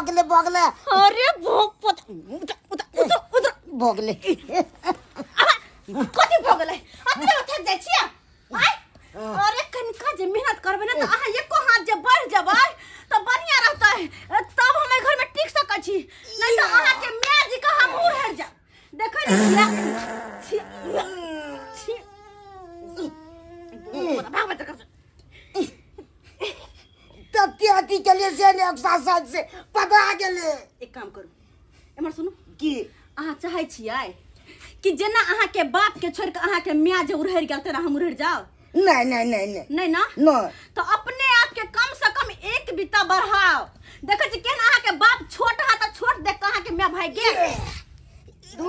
भगले भगले। अरे भोग उतर उतर उतर उतर भगले कथी भगले अतरे थक जाय छियै आय। अरे कनिका जे मेहनत करबै ने त अहाँ एको हाथ जे बढ़ जेबै त बढ़िया रहतै, तब हम एहि घर में टिक सकै छी, नहीं त अहाँ के my जी के हम उड़हर जाब। देखै नै छियै छी भाग बच्चा कर तत्याति के लिए से ने एक्सरसाइज से पता गेले। एक काम करू एमर सुनू की अहाँ चाहै छियै कि जेना अहाँ के बाप के छोड़ के अहाँ के my जे उड़हर गेल तेना हम उड़हर जाओ? नहीं नहीं नहीं नहीं नहीं ना नहीं। तो अपने आप के कम से कम एक बीता बढ़ाओ। देखै छी केना अहाँ के बाप छोट हा त छोट देख के अहाँ के my भाई गेल। 2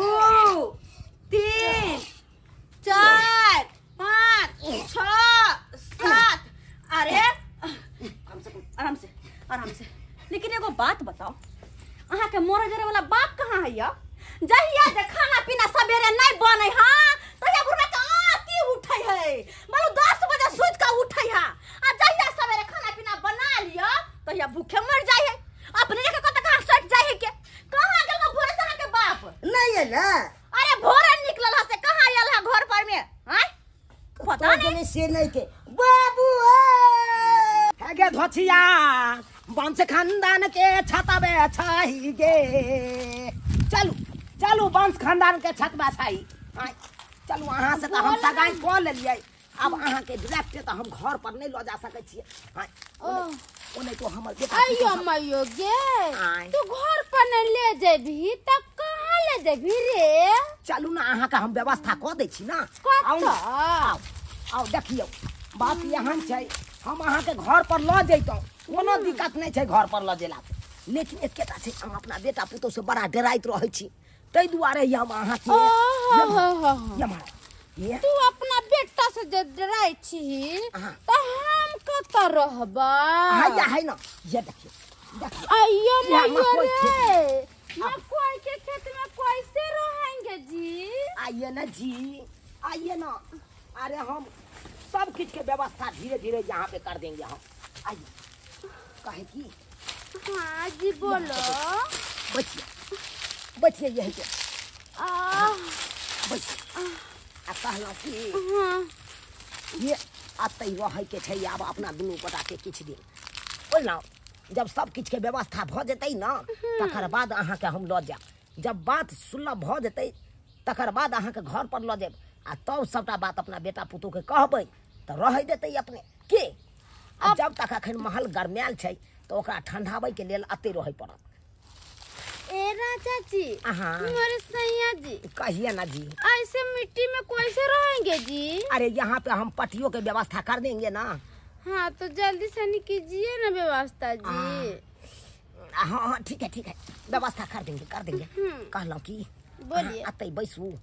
3 4 5 6 7 अरे कम से कम आराम से आराम से। लेकिन एगो बात बताओ, अहाँ के मोरे जरे वाला बाप कहाँ है या? जहिया जे खाना पीना सवेरे नहीं बने हाँ तहिया बुढ़ा के आती उठै है, मालूम 10 बजे सुति के उठै है, आ जहिया सवेरे खाना पीना बना लिया तहिया भूखे मर जाय है। अपने के कत कहाँ सट जाय है के कहाँ गेल भोरे से अहाँ के बाप? नहीं है ना। अरे भोरे निकलल है से कहाँ आयल है घर पर में? आय पता नहीं से नहीं के बाबू हे धोछिया वंश खानदान के छतबे छाई गे। चलू चलू वंश खानदान के छतबे छाई। चलू अहाँ से तो हम सगाई कऽ लेलियै, अब अहाँ के डायरेक्ट तो हम घर पर नहीं लऽ जा सकै छियै। ओ नहीं तो हमर बेटा अयो मयो गे तू घर पर नहीं ले जेबही त कहाँ ले जेबही रे? चलू ना अहाँ के हम व्यवस्था कऽ दै छी ना। आओ आओ आओ देखियौ बात एहन छै, हम अहाँ के घर पर लऽ जैतहुँ, कोनो दिक्कत नहीं छै घर पर लऽ जेला से, लेकिन एकेटा छै हम अपना बेटा पुतोह से बड़ा डराइत रहै छी, ताहि दुआरे हम अहाँ के तू अपना बेटा से जे डराइ छी त हम कतऽ रहबा? हैया है ना ये देखियौ देखियौ अयो मयो रे मकई के खेत में कैसे रहेंगे जी? आइए ना जी आइए ना। अरे हम सब किछ के व्यवस्था धीरे धीरे यहाँ पे कर देंगे हम। आइए कहे की हाँ जी बोलो। बचिए बचिए यही के बचिए। आ कहलहुँ कि ये अतै रहै के छै आब अपना दुनू गोटा के किछु दिन, बुझलहुँ? जब सब किछ के व्यवस्था भऽ जेतै ना तकर बाद अहाँके हम लऽ जायब। जब बात सुलभ भऽ जेतै तकर बाद अहाँके घर पर लऽ जायब, आ तब सबटा बात अपना बेटा पुतोह के कहबै तऽ रहै देतै अपने के। आ जब तक अखन महल गरमायल छै तऽ ओकरा ठंडाबै के लेल अतै रहै पड़त। ए राजा जी हमारे सैया जी कहिए ना जी ऐसे मिट्टी में कैसे रहेंगे जी? अरे यहाँ पे हम पटियों के व्यवस्था कर देंगे ना। हाँ तो जल्दी से नहीं कीजिए ना व्यवस्था जी। हाँ हाँ ठीक है ठीक है व्यवस्था कर देंगे कर देंगे। कहलहुँ कि बोलिए अतै बैसू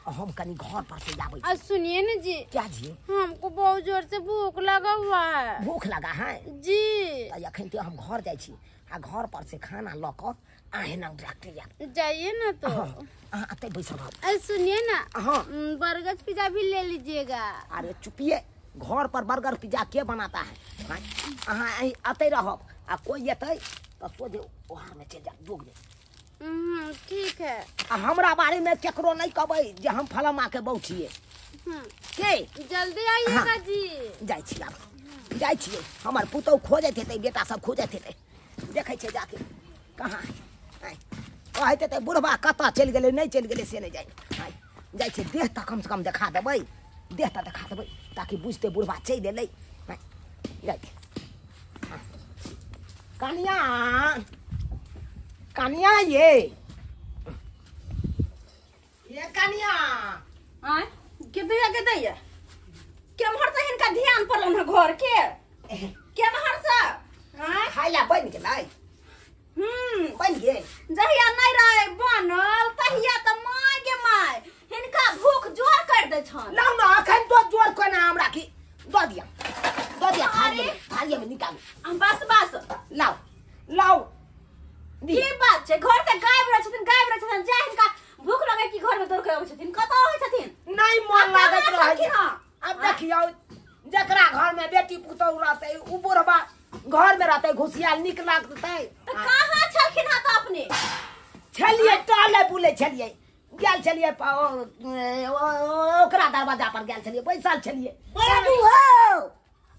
हम कनी घर पर से जाबै। और सुनिए ना जी। क्या जी? हमको बहुत जोर से भूख लगा हुआ है। भूख लगा है जी? तो अखन तो हम घर जाइ छी आ घर पर से खाना लऽ कऽ आहे ना डायरेक्ट जाइए ना। तो अहाँ अतै बैसल रहब। अरे सुनिए ना। हाँ बर्गर पिज्जा भी ले लीजिएगा। अरे चुपिए, घर पर बर्गर पिज्जा के बनाता है? अहाँ अतै रहब आ कोई एतै तऽ सोझे ओहार में चलि जायब डोग में। ठीक है। आ हमरा बारे में केकरो नहीं कहबै जे हम फलामा के बहू छियै। के जल्दी आइएगा जी। जाइ छी आब जाइ छियै, हमर पुतहु खोजैत हेतै बेटा सब खोजैत हेतै, देखै छियै जाके कहाँ है। कहैत हेतै बुढ़बा कतऽ चलि गेलै नहि चलि गेलै से नहि जाइ। जाइ छियै देह तऽ कमसँ कम देखा देबै, देह तऽ देखा देबै ताकि बुझतै बुढ़बा चलि एलै। जाइ कनिया कनिया ये कनिया आय के दैया केम्हर से हिनका ध्यान पड़लन है घर के केम्हर से? आय खाइ ला बनि गेलै। बनि गेल। जहिया नहीं रहे बनल तहिया त my गे my हिनका भूख जोर कर दै छन। लाउ ना अखन तो जोर कोना हमरा की दऽ दिया दऽ दिया थाली में निकालू। बस बस लाउ लाउ। की बात छै घर से गायब रहै छथिन गायब रहै छथिन, जा हिनका भूख लगे कि घर में दौड़ के आबै छथिन, कतऽ होइ छथिन? नहीं मन लागत रहै। अब देखियौ जकरा घर में बेटी पुतोह रहतै उ बुढ़बा घर में रहतै घुसियाल निक लागतै। त कहाँ छलखिन हां त अपने छलिए टहले बुले छलिए गेल छलिए ओकरा दरवाजा पर गेल छलिए बैसल छलिए। बाबू हो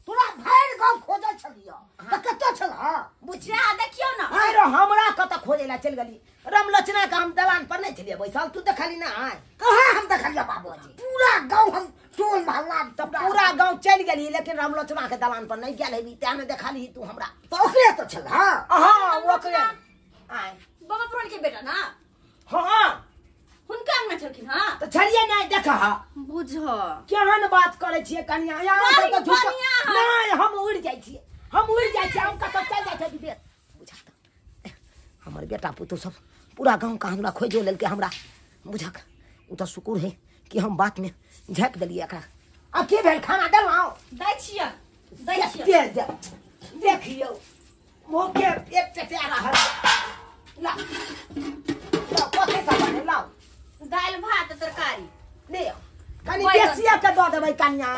तोरा भरि गांव खोजै छलियो त कतौ छल। हां बुझिया देखियो ना। अरे हमरा कत खोजे ला चल गेली रामलोचना के हम दलान पर नहीं छलिए बैसल तू देखली ना। कहां हम देखलियो बाबूजी पूरा गांव हम टोल मोहल्ला त पूरा गांव चल गेली लेकिन रामलोचना के दलान पर नहीं गेल हेबी तें ने देखली तू हमरा त ओकरे त छल। हां हां ओकरे आय बाबा पुरान के बेटा ना। हां हुनका अंगना छलखिन। हां त छलिए नहीं देख। हां बुझ केहन बात करै छियै कनिया यहाँ त झूठ नहीं हम उड़ जाइ छियै हम उड़ जाइ छियै हम कतौ चल जाइ छियै विदेश। बुझा त हमर बेटा पुतोह सब पूरा गांव का हमरा खोजो लेलकै हमरा बुझक उ त शुक्र है कि हम बात में झाँप देलियै एकरा। आ की भेल खाना देलहुँ दै छियै दै छियै दे देखियौ मुँह के एक चटिया रहल ला ला कथी सब बनेलहुँ दालि भात तरकारी ले कनी बेसिया के दऽ देबै कनिया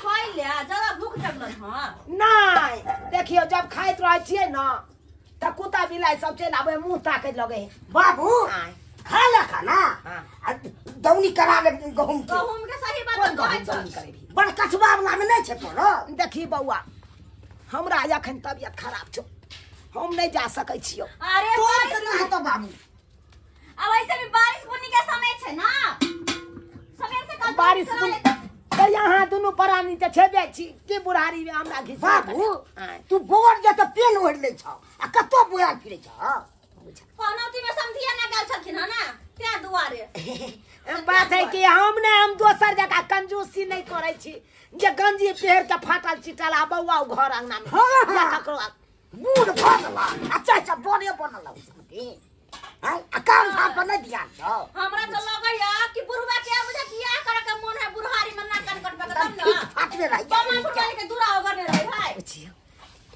खाइ ले ज्यादा भूख लगल। हां नहीं देखियौ जब खाइत रहै छियै न त कुत्ता बिलाइ सब चलि आबै मुँह ताकै लगै। बाबू खा ले खाना आ दौनी करा ले गहुम के गहुम के सही बात कहै छ बड़ कछुआ वाला में नहीं छै पड़ल। देखी बौआ हमरा अखन तबियत खराब छौ हम नहीं जा सकै छियौ। अरे तो केना हेतौ बाबू अब ऐसे भी बारिश बुनी के समय छै ना सवेर से कल बारिश त यहाँ दुनू प्राणी त छेबे छी की बुढ़ारी में हमरा घिस। बाबू तू गोबर जे त पेन ओढ़ ले छौ आ कतौ बोया फिरै छौ। पनौती में समधिया ना गेल छलखिन हां ना त्या दुआरे बात है कि हम ने हम दोसर जगह कंजूसी नहीं करै छी जे गंजी पहिर के फाटल चिटल आ बौआ घर अंगना में या ककरो बूढ़ भ गेला। अच्छा अच्छा बने बनल हां आ काम धाम पर नहीं ध्यान छौ। हमरा त लगैया कि बुढ़वा के बुझा बियाह करे के मन है बुढ़ारी में ना कान कटबे के तब ना फाटले रही बमा फुटवाली के दूरा ओगरने रही भाई। बुझियौ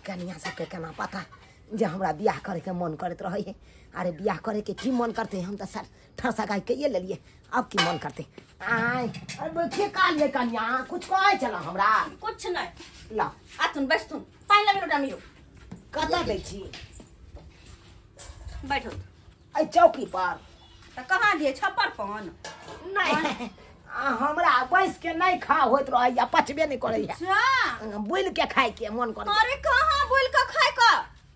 कनिया सबके केना पता जे हमरा बियाह करे के मन करैत रहै। अरे बियाह करे के की मन करते हम त सर ठरसा गाय के लेलिए अब की मन करते आय। अरे की कहलिए कनिया कुछ कहै छल हमरा कुछ नहीं ला आथुन बैसथुन पानि लगे लोटा मिरो कतऽ दै छी बैठो एहि चौकी पर त कहाँ दिए छप्पर पन नहीं हमरा बैस के नहीं खा होइत रहैया पचबे नहीं करैया बुलि के खाय के मन करे। अरे कहाँ बुलि के खाय के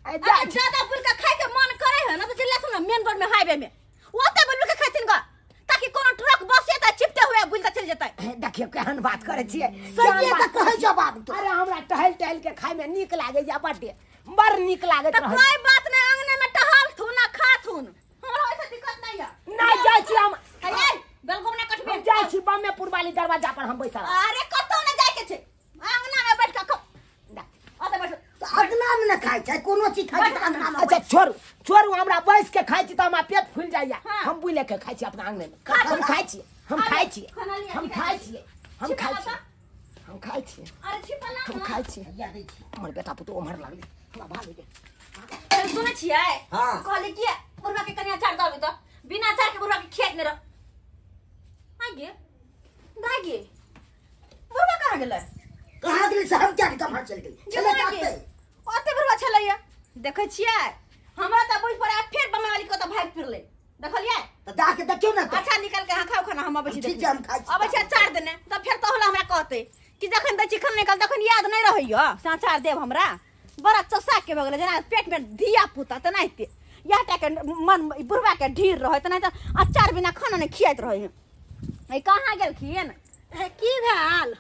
ज्यादा बुलि के खाय के मन करे है ना तो चल जाथुन मेन रोड में हाईवे में ओते बुलि के खाथिन ग ताकि कोनो ट्रक बस एतै चिपते हुए बुलि के चल जेतै। देखियौ केहन बात करै छियै सहिए त कहै छौ बाबू। अरे हमरा टहल टहल के खाय में नीक लागैया बड्ड बड़ नीक लागैत रहै। त कोई बात नहीं अंगने में टहलथुन आ खाथुन हमरा ओइसे दिक्कत नहीं है। नहीं जाइ छी हम अरे बेलगम ना कटबे हम जाइ छी बम्बेपुर वाली दरवाजा पर हम बैसल। अरे कतौ ना जाय के छै अंगना में बैठ के खाओ ओते बैठ अंगना में न खाय छै कोनो चीज खाय छै अंगना में। अच्छा छोड़ू छोड़ू हमरा बैस के खाय छी त हमरा पेट फूल जाइया हम बुले के खाय छी अपना अंगने में। हम खाय छी हम खाय छी हम खाय छी हम खाय छी हम खाय छी। अरे छिपल ना हम खाय छी हमर बेटा पुतोह ओम्हर लागलै हमरा भाग गेल। सुनै छियै कहली कि बुढ़वा के कनिया अचार दबी त बिना अचार के बुढ़वा के खेत में रह आ गे दाई गे बुढ़वा कहाँ गेलै कहाँ गेलै से हम क्या कहाँ चल गेलै चले जाते ओते बुढ़वा छलैया देखै छियै हमरा त बुझ पड़ै फेर बमा वाली कत भाग फिरलै देखलियै त जाके देखियौ ना। अच्छा निकल के हां खाओ खाना हम अबै छी ठीक छै हम खाइ छी अबै छी अचार देने त फेर तोहला हमरा कहतै कि जखन दै छी खाना निकल तखन याद नहीं रहैया से अचार देब हमरा बड़ा चसा के भऽ गेलै जेना पेट में धिया पुता तेनाहिते इएह टा के मन बुढ़वा के ढीर रहै तेनाहिते अचार बिना खाना नहीं खियाइत रहै है। कहाँ गेलखिन की भेल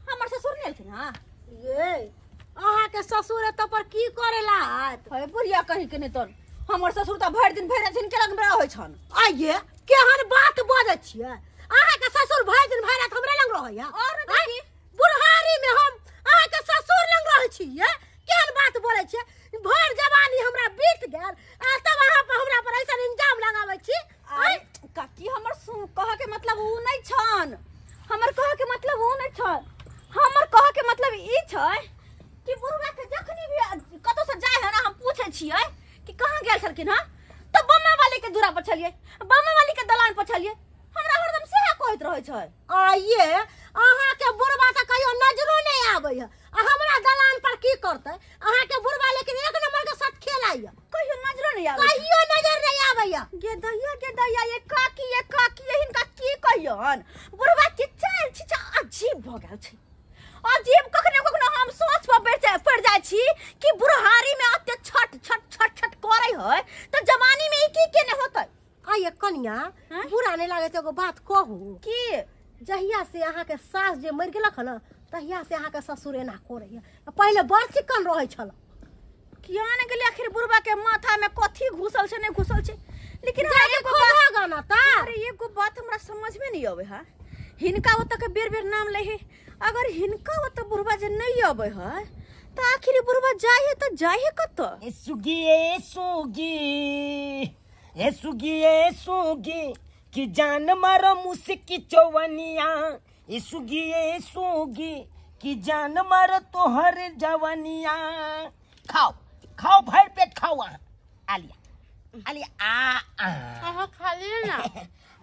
हमर ससुर नहि एलखिन हँ ये अहाँके ससुर एतऽ पर की करेला आत हे बुढ़िया कहीं के नहि तोन हमर ससुर तऽ भरि दिन भरि राति हिनके लग मे रहै छन। आइये केहन बात बजै छियै अहाँके ससुर भरि दिन भरि राति हमरे लग रहैया और की बुढ़ारी में हम अहाँके ससुर लग रहै छियै केहन बात बोलै छियै भरि जवानी हमरा बीत गेल आ तब अहाँ पर हमरा पर ऐसन इंजाम लगाबै छी। अरे काकी हमर कहऽ के मतलब उ नहि छन हमर कहऽ के मतलब उ नहि छन हमर कहऽ के मतलब ई छै कि बुढ़वा के जखनी भी कतौ से जाय है ना हम पूछै छियै कि कहाँ गेल छलखिन हँ त बम्मा वाली के दूरा पर छलियै बम्मा वाली के दलान पर छलियै हमरा हरदम सेहे कहैत रहै छै। आइये अहाँ के बुढ़वा त कहियो नजरो नहीं आबै है आ हमरा दलान पर की करतै अहाँ के बुढ़वा लेकिन एक नंबर के साथ खेलाइया कहियो नजरो नहीं आवे कहियो नजर नहीं आबैया। गे दैया ये काकी ये काकी हिनका की कहियन बुढ़वा के चाल छिचा अजीब भ गेल छै। अजीब कखनो कखनो हम सोच पर पड़ जाय छी कि बुढ़हारी में अते छट छट छट छट करै है त जवानी में ई की केने होतै। आ ये कनिया बुरा नहीं लागे एगो बात कहू की जहिया से अहाँ के सास जे मरि गेलक न तहिया से अहाँ के ससुर एना करैया, पहिले बड़ चिकन रहै छल। किया ने गेलै आखिर बुढ़वा के माथा में कथी घुसल छै नहीं घुसल छै। लेकिन अरे एगो बात हमरा समझ में नहीं आवे है, हिनका ओतऽ के बेर बेर नाम लै है, अगर हिनका ओतऽ बुढ़वा जे नहीं आवे है त आखिर बुढ़वा जाय है त जाय है कतऽ। ए सुगी ए सुगी ए सुगी ए सुगी कि जान मारो मुसकी चौवनिया, ए सुगी ए सुगी कि जान मारो तोहर जवनिया। खाओ खाओ भर पेट खाओ। अहाँ आलिया आलिया आ अहाँ खा लिअ ना।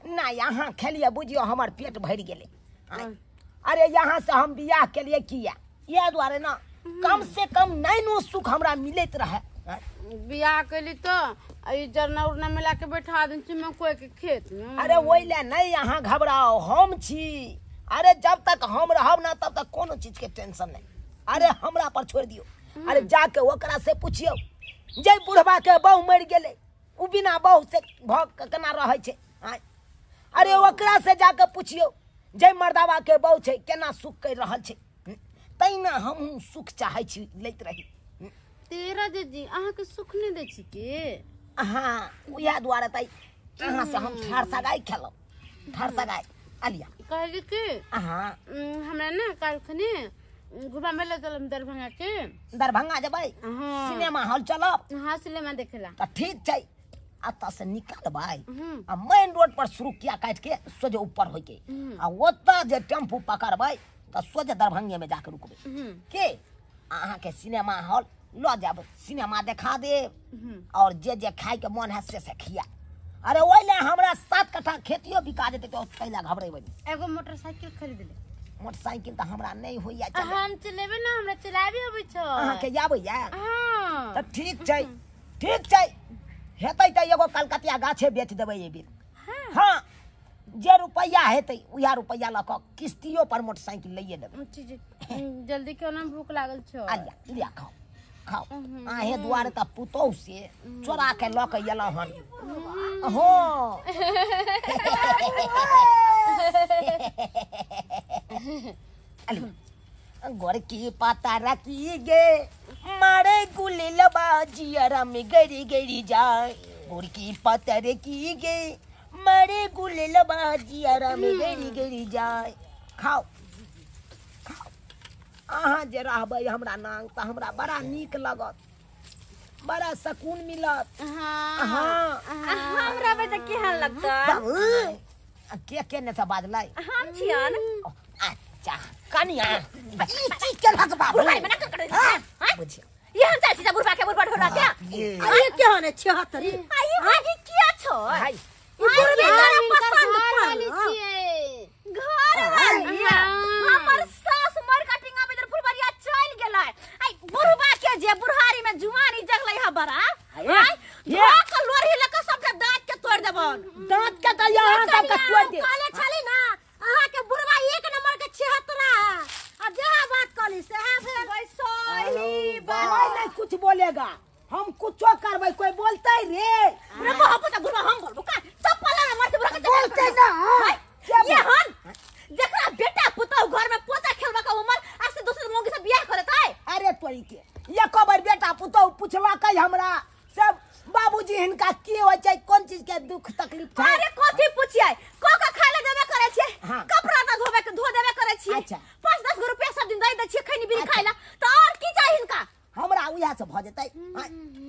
ना यहाँ खेलिए बुझियो हमार पेट भरि गेलै। अरे यहाँ से हम बियाह के लिए किया इएह दुआरे ना कम से कम नैनो सुख हमरा मिलैत रहे। बियाह कैली तो ई जरना उरना मिला के बैठा देन छी मकई के खेत में। अरे ओहि ले नहीं अहाँ घबराओ, हम छी। अरे जब तक हम रहब ना तब तक कोनो चीज के टेंशन नहीं। अरे हमरा पर छोड़ दियो। अरे जाके ओकरा से पूछियो जे बुढ़वा के बहु मरि गेलै उ बिना बहु से भग के केना रहै छै। अरे ओकरा से जाके पूछियो जे मर्दावा के बहु छै केना सुख कर रहल छै। तैना हमहूँ सुख चाहै छी लैत रही। तेरा जी अहाँ के सुख नहीं दै छी के? हाँ उएह दुआरे त अहाँ से हम ठार सगाई खेलहुँ, ठार सगाई। आलिया कहली कि हाँ हमरा ना काल्हिखनी घुमा मेला चलब दरभंगा के। दरभंगा जेबै? सिनेमा हॉल चलब? हाँ सिनेमा देखेला। त ठीक छै, एतऽ से निकलबै आ मेन रोड पर सुरुकिया काटि के सोझे ऊपर होइके आ ओतऽ जे टेम्पू पकड़बै तऽ सोझे दरभंगे में जाके रुकबै के अहाँके सिनेमा हॉल लऽ जायब, सिनेमा देखा देब और जे जे खाइके मन है से खिया। अरे ओहि ले हमरा 7 कट्ठा खेतियो बिका जेतै तऽ कैला घबरेबै। एगो मोटरसाइकिल खरीद ले। मोटरसाइकिल तऽ हमरा नहीं होइया। हम चलेबै ना, हमरा चलाबे अबै छौ। अहाँके आबैया? हाँ तऽ ठीक छै, ठीक छै हेतै तऽ एगो कलकतिया गाछे बेच देबै एहि बेर। हाँ जे रुपैआ हेतै उएह रुपैआ लऽ कऽ किस्तियो पर मोटरसाइकिल लैए लेबै। जल्दी क्यों ना भूख लागल छौ। आलिया लिया खाओ खाओ। अहें दुआरे तऽ पुतोहु से चोरा के लऽ के एलहुँ हन। हाँ गोरकी पाता रखी गे मारे गुले लबा जियरा में गरी गरी जाए। गोरकी पाता रखी गे मारे गुले लबा जियरा में गरी गरी जाए। खाओ खाओ। अहाँ जे रहबै हमरा नांग तऽ हमरा बड़ा नीक लगत, बड़ा सुकून मिलत। हाँ हम रहबै तऽ केहन लगतै? के के ने से बाजलै? हम छियन। अच्छा कनिया ई चीज के लग बाबू बुझियो ये हम चाहै छी बुढ़बा के बुढ़बा ढोला के। अरे केहन है 76 आई भागी किया छौ? भाई ई बुढ़बी तोरा पसंद पड़ल घर वाली हमर सास मर कटिंगा में फुलबरिया चल गेलै। आई बुढ़बा के जे बुढ़ारी में जुआनी जगलै ह बड़ा आई धो के लोरही लक सबके दांत के तोड़ देबन। दांत के त यहाँ सबके तोड़ दे। कहले छली ना अहाँ के बुढ़बा 1 नंबर के 76 है आ जेहा बात कहली सेहा भेल। सही बात। कोई नहीं कुछ बोलेगा, हम कुछो करबै कोई बोलतै रे। रे बाप बुढ़बा हम बोलबो का चप्पल ना मारते बुढ़ा के बोलतै ना। ये हन जकरा बेटा पुतहु घर में पोता खेलबा के उमर आज से दोसर मौगी से बियाह करत है। अरे तोरी के एको बार बेटा पुतहु पुछलकै हमरा सब बाबूजी हिनका की होइ छै, कोन चीज के दुख तकलीफ छै। अरे कथी पुछियै, क क खाय ले देबे करै छियै, कपड़ा त धोबे के धो देबे करै छियै, 5-10 गो रुपया सब दिन दै छियै खैनी बीड़ी खाय ला, त और की चाही हिनका? हमरा उएह से भ जेतै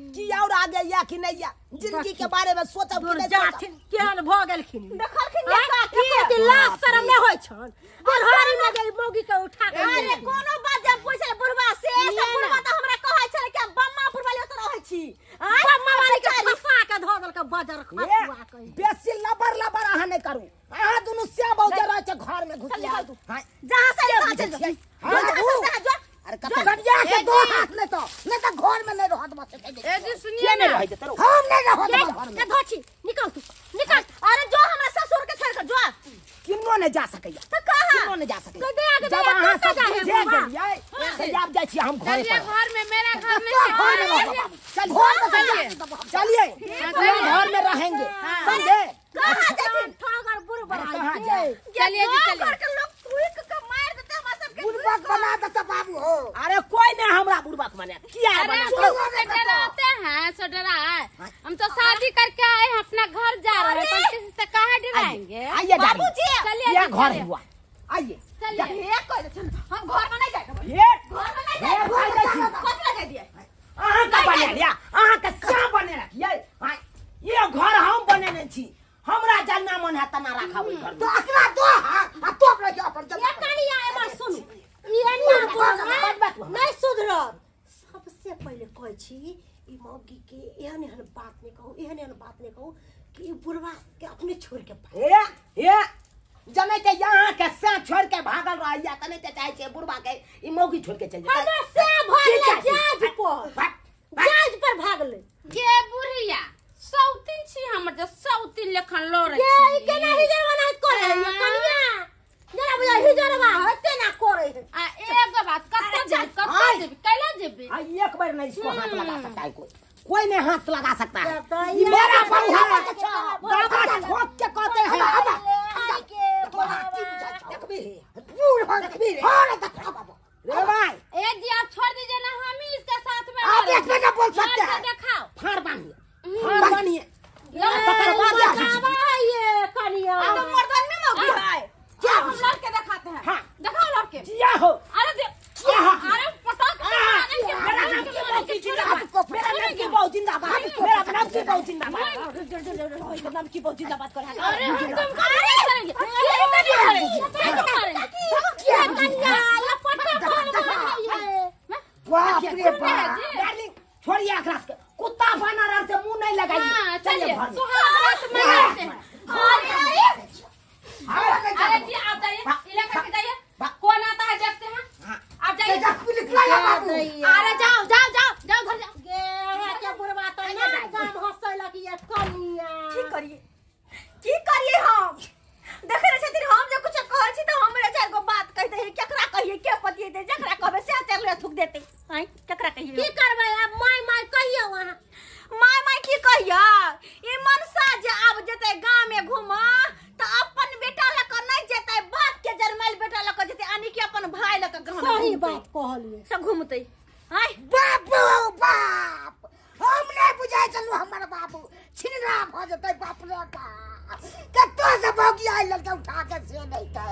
की और आगे या कि नहीं या जिंदगी के बारे में सोचब कि नहीं सोचब। केहन भ गेलखिन देखलखिन जे काकी एको दिन लाज शरम नहि होइ छन बुढ़ारी में गई मौगी के उठा के। अरे कोनो बात जे पूछले बुढ़वा से सब बुढ़वा त हमरा कहै छले कि हम बम्मा पुरवाली ओत रहै छी। बम्मा वाली के फंसा के धो देलक बजर खसुआ के। बेसी लबर लबर अहाँ नहीं करू, अहाँ दुनू से बहुत रहै छै घर में घुस जाउ। जहां से तहां चल जाउ, अरे कत सरिया के दो हाथ नहीं तो नहीं तो घर में नहीं रहत बस। ए जी सुनिए नहीं रह जतरो हम नहीं रहत घर में। ए धोछी निकल तू निकल। अरे जो हमरा ससुर के छोड़ के जो किन्नो नहीं जा सकैया। तो कहां किन्नो नहीं जा सकैया? दे आगे जब अहाँ सब बुझे गेलियै से आब जाइ छी हम घरे पर। घर में मेरा घर नहीं है। चल घर में चलिए घर में रहेंगे समझे? कहां जाथिन ठगर बुढ़ कहां जाए? चलिए जी चलिए। घर के लोग थूक के मार देते हमरा सबके। बुड़बक बना देता बाबू हो। अरे कोई नहीं हमरा बुड़बक बने किया बना? अरे डराते हैं सो डरा है। हम तो शादी करके आए हैं अपना घर जा रहे हैं तो किसी से कहां डराएंगे? आइए बाबूजी चलिए ये घर हुआ आइए चलिए। ये कह देथिन हम घर में नहीं जाए ये घर में नहीं जाए। कथि लगा दिए अहाँ का बने लिया अहाँ का क्या बने रखिए? ये घर हम बनेने छी हमरा जना मन है तना राखब ओइ घर में। तो अकरा दो हां आ तो अपना जा पर ये कनिया एमर सुन ई एना नहीं सुधरत। सबसे पहले कहै छी ई मौगी के एहन एहन बात नहीं कहू एहन एहन बात नहीं कहू कि ई बुढ़वा के अपने छोड़ के भाग। ए ए जने के यहाँ के से छोड़ के भागल रहैया तने ते चाहे छै बुढ़वा के ई मौगी छोड़ के चल जेतै। हमरा से भागले जाज पर जाज पर भागले। ये बुढ़िया सौतीन छी हमर जे सौतीन लेखन लड़ै छी। ये ई केना हिजरवा नहीं करे है कनिया जरा बुझा हिजरवा होते ना करे है। आ एगो बात कत जेबी कत जेबी कैला जेबी? आ एक बार नहीं इसको हाथ लगा सकता है कोई कोई नहीं हाथ लगा सकता है। ये मेरा बंधा दादा ठोक के कहते हैं तोरा की बुझाइ छौ? देखबी बूढ़ हो देखबी रे। हां देखा बाबू रे भाई। ए जी आप छोड़ दीजिए ना हम ही इसके साथ में आप एक में बोल सकते हैं। दिखाओ फाड़ बांधिए फाड़ बांधिए तकर बाद ये कनिया तो मर्दन में मौगी है क्या हम लड़के दिखाते हैं। हां दिखाओ लड़के जिया हो। अरे अरे पटक मेरा नाम की बहुत जिंदाबाद मेरा नाम की बहुत जिंदाबाद मेरा नाम की बहुत जिंदाबाद नाम की बहुत जिंदाबाद कर। अरे हम तुमको नहीं करेंगे ये नहीं करेंगे क्या कनिया ये पटक है। बाप रे बाप डार्लिंग छोड़िए अखरास के कुत्ता बना रहा से मुंह नहीं लगाइए। चलिए सुहाग रात मनाते हैं। अरे अरे जी आप जाइए इलाका के जाइए कौन आता है देखते हैं। आप जाइए अरे जाओ जाओ जाओ जाओ घर जाओ। गे के बुढ़वा तो ना गाम हंसैलक ये कनिया। की करिए की करिए हम देखे रहे छथिन हम जे कुछ कहै छी त हमरे चार गो बात कहते है केकरा कहिए के पतिए जकरा कहबे से चल थूक देते हैं केकरा कहिए? की करबै अब my my कहियो वहां my my की कहियो? ई मनसा जे आब जेतै गांव में घूमा त अपन बेटा ल क नहीं जेतै बाप के जन्माइल बेटा ल क जेतै यानी कि अपन भाई ल क गांव में। सही बात कहलिए सब घूमतै हाय बापू बाप हम नहीं बुझाइ चलू हमर बाबू छिनरा भ जेतै बाप रे बाप कत्तो से भौगी आइ लड़का उठा के से नहीं ते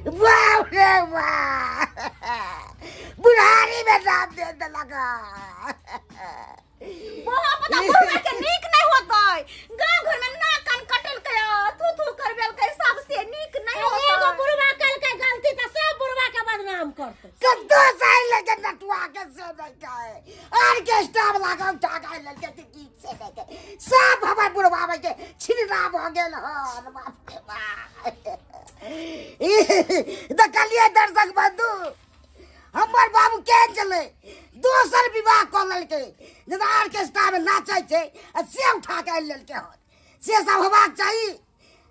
बाप रे बाप बुढ़ारी में नाम दे देलक। बोला पता बुढ़वा के नीक नहीं होतै गांव घर में नाक कान कटल के थू थू करबेल के सबसे नीक नहीं होतै। एगो बुढ़वा कल के गलती त सब बुढ़वा के बदनाम करतै। कत्तो से आइ लड़का नटुआ के से नहीं ते ऑर्केस्ट्रा वाला के उठा के आइ लड़का के गीत से नहीं ते सब हमर बुढ़वा के छिनरा भ गेल हन बाप रे बाप। देखलिए दर्शक बंधु हमर बाबू केहन छलै दोसर विवाह कऽ लेलकै जेना ऑर्केस्ट्रा में नाचै छै आ से उठा के आनि लेलकै हन। से सब होबाक चाही।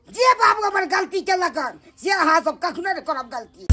जे बाबू हमर गलती केलक हन से अहाँ सब कखनो नहि करब गलती।